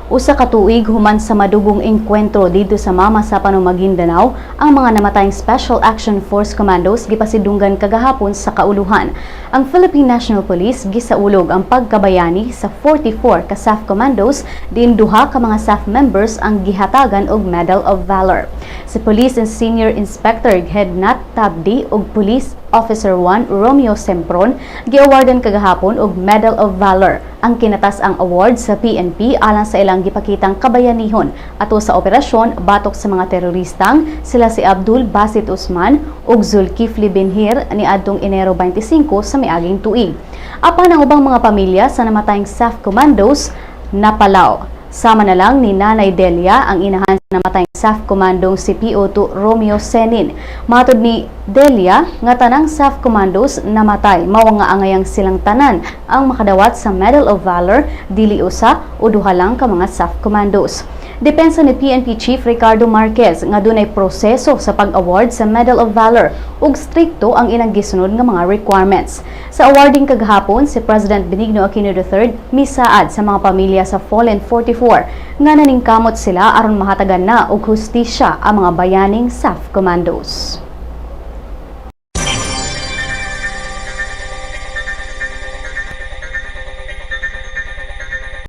Usa ka tuig human sa madugong engkwentro didto sa Mamasapano, Maguindanao, ang mga namatayng Special Action Force Commandos gipasidunggan kagahapon sa kauluhan. Ang Philippine National Police gisaulog ang pagkabayani sa 44 ka SAF Commandos, diin duha ka mga SAF members ang gihatagan og Medal of Valor. Si Police and Senior Inspector Hednat Tabdi ug Police Officer 1 Romeo Sempron giawardan kagahapon og Medal of Valor. Ang kinatas-ang award sa PNP alang sa ilang gipakitang kabayanihon ato sa operasyon batok sa mga teroristang sila si Abdul Basit Usman ug Zulkifli Benhir niadtong Enero 25 sa miaging tuig. Apan ang ubang mga pamilya sa namatayng SAF Commandos napalaw. Sama na lang ni Nanay Delia, ang inahan sa namatayng SAF Commandong si PO2 Romeo Senin. Matod ni Delia nga tanang SAF Commandos namatay, mao nga angayang silang tanan ang makadawat sa Medal of Valor, dili usa o duha lang ka mga SAF Commandos. Depensa ni PNP Chief Ricardo Marquez nga dunay proseso sa pag-award sa Medal of Valor ug strikto ang ilang gisunod nga mga requirements. Sa awarding kagahapon, si President Benigno Aquino III misaad sa mga pamilya sa fallen 44 nga naningkamot sila aron mahatagan na og hustisya ang mga bayaning SAF Commandos.